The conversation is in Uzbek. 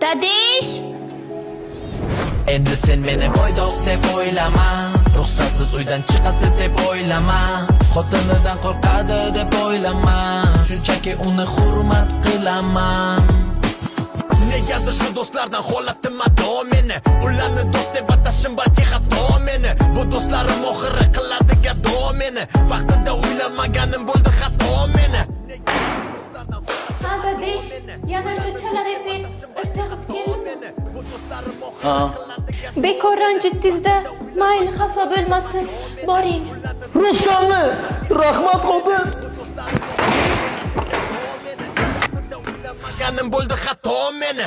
Dadish! Endi sen meni boydoq deb o'ylama, ruxsatsiz uydan chiqadi deb o'ylama, xotinidan qo'rqadi deb o'ylama, shunchaki uni hurmat qilaman. Negadir shu do'stlardan holatim ado meni. Ularni do'st deb atashim balki xato meni. Bu do'stlarim oxiri qiladi gado meni. Vaqtida o'ylamaganim bo'ldi xato meni. Ha, dadish, yana shu chala repet o'rtog'iz keldimi? Ha. Bekor ranjitdingizda. Mayli, xafa bo'lmasin. Boring. Russanmi? Rahmat, xotin. O'ylamaganim bo'ldi xato meni.